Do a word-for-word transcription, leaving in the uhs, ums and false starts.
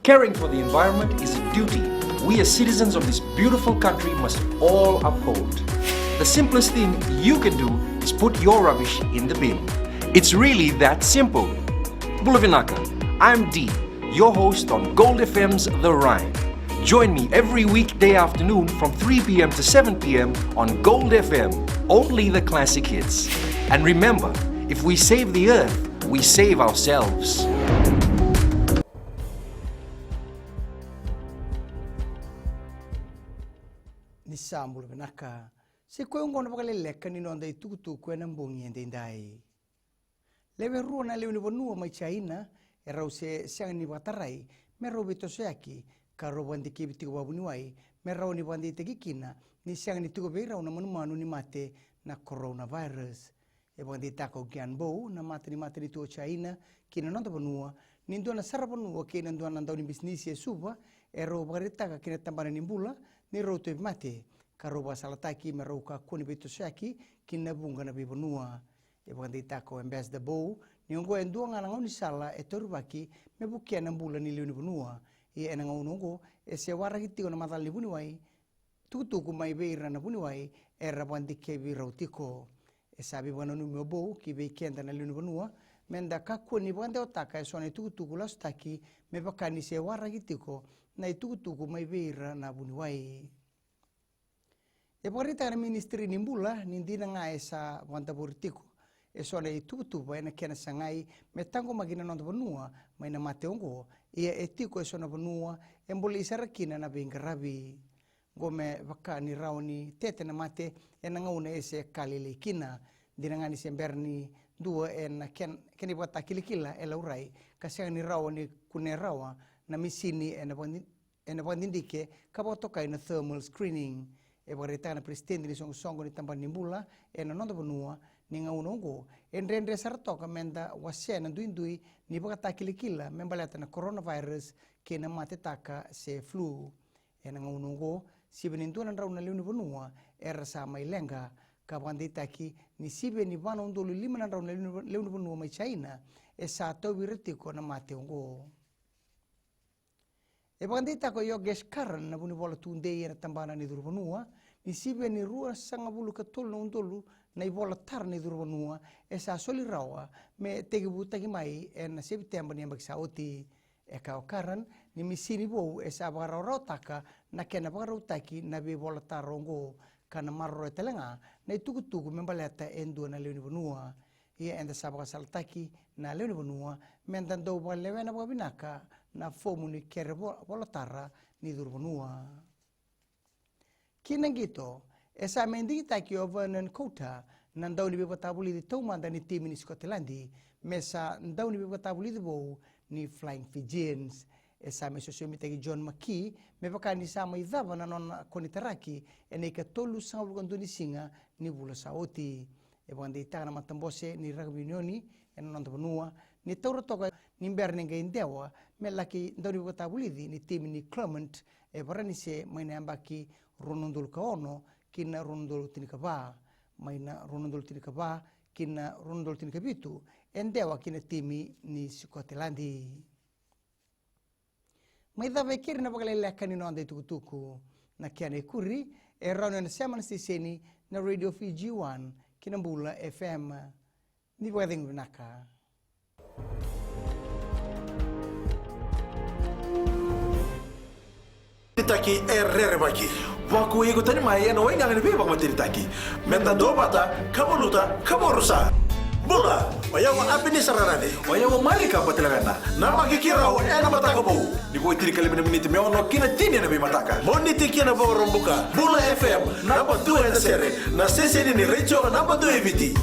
Caring for the environment is a duty we as citizens of this beautiful country must all uphold. The simplest thing you can do is put your rubbish in the bin. It's really that simple. Bula vinaka, I'm Dee, your host on Gold F M's The Rhyme. Join me every weekday afternoon from three p.m. to seven p.m. on Gold F M, only the classic hits. And remember, if we save the earth, we save ourselves. Ni sa bula vinaka. Sa i koya oqo na vakaleleka ni noda itukutuku ena bogi edaidai. Lewe rua na lewe ni vanua mai China e rau se sega ni vakatarai me rau veitosoyaki ka rau vakadikevi tiko vakavuniwai me rawa ni vakadeitaki kina ni sega ni tiko vei rau na manumanu ni mate na coronavirus. E vakadeitaka o Gian Bo, na mata ni matanitu o China ki na noda vanua, ni dua na saravanua kei na dua na daunibisinisi e Suva e rau vakaraitaka ki na tabana ni bula ni rau tauvimate ka rau vakasalataki me rau kakua ni veitosoyaki ki na vuqa na veivanua. E vakadeitaka o Ambassador Bo ni oqo e dua ga na gaunisala e taurivaki me vukea na bula ni lewe ni vanua. Ia ena gauna oqo e se waraki tiko na macala ni vuniwai tukutuku mai vei ira na vuniwai era vakadikevi rau tiko. E sa veivakananumi o Bo ki vei keda na lewe ni vanua me da kakua ni vakadewataka e so na itukutuku lasutaki me vaka ni se waraki tiko na itukutuku mai vei ira na vuniwai. E vakaraitaka na Minisitiri ni Bula ni dina ga e sa vakadavori tiko e so na ituvatuva ena kena sagai me taqomaki na noda vanua mai na mate oqo, ia e tiko e so na vanua e bolei sara kina na veiqaravi. Oqo me vaka ni rawa ni tete na mate ena gauna e se ka lailai kina. Dina ga ni se bera ni dua ena ken-, kena ivakatakilakila e laurai ka sega ni rawa ni kunea rawa na misini ena vakadi-, ena vakadidike ka vakatokai na thermal screening. E vakaraitaka na peresitedi ni soqosoqo ni tabana ni bula ena noda vanua ni gauna oqo e dredre sara toka me da wasea na duidui ni vakatakilakila me baleta na coronavirus kei na matetaka se flu. Ena gauna oqo, sivia ni dua na drau na lewe ni vanua era sa mai leqa ka vakadeitaki ni sivia ni va na udolu lima na drau na lewe ni va-, lewe ni vanua mai China e sa tauvi ira tiko na mate oqo. E vakadeitaka o Yogesh Karan na vunivola tudei ena tabana ni curu vanua ni sivia ni ruasagavulu ka tolu na udolu na ivola tara ni curu vanua e sa soli rawa me tekivutaki mai ena Seviteba ni yabaki sa oti. E kaya o Karan ni misini vou e sa vakarawarawataka na kena vakarautaki na veivola tara oqo ka na maroroya tale ga na itukutuku me baleta e dua na lewe ni vanua. Ia eda sa vakasalataki na lewe ni vanua me da dau vakalewena vakavinaka na fomu ni kere vo-, vola tara ni curu vanua. Ki na qito, e sa mai digitaki o Vernon Cotter na dauniveivakatavulici taumada ni timi ni Sikoteladi me sa dauniveivakatavulici vou ni Flying Fijians. E sa mai sosomitaki John McKee me vaka ni sa mai cava na nona konitaraki ena ikatolusagavulu ka dua ni siga ni vula sa oti. E vakadeitaka na matabose ni rakavi unioni ena noda vanua ni taura toka ni bera ni qai dewa me laki dauniveivakatavulici ni timi ni Clermont e Varanise mai na yabaki rua na udolu ka ono ki na rua na udolu tinikava, mai na rua na udolu tinikava ki na rua na udolu tinikavitu, e dewa ki na timi ni Sikoteladi. Mai cava e keri na vakaleleka ni noda itukutuku. Na kena ikuri e rawa ni o na sema na siteseni na Radio Fiji One ki na Bula F M. Ni vakacegu vinaka. Matanitu e rerevaki. Vakuai iko tani mai ena waigaga ni veivakamatenitaki. Meda duavata, ka valuta, ka vakarusa. Bula, o yau o Apenisa Rarace. O yau o Marika Batilavena. Namaki keirau ena Mataka Vou. Ni vo e tinikalima na miniti me ono ki na tini ena veimataka. Moniti ki na Vakaraubuka. Bula F M, naba dua ena sere. Na siteseni ni retio naba dua e Viti.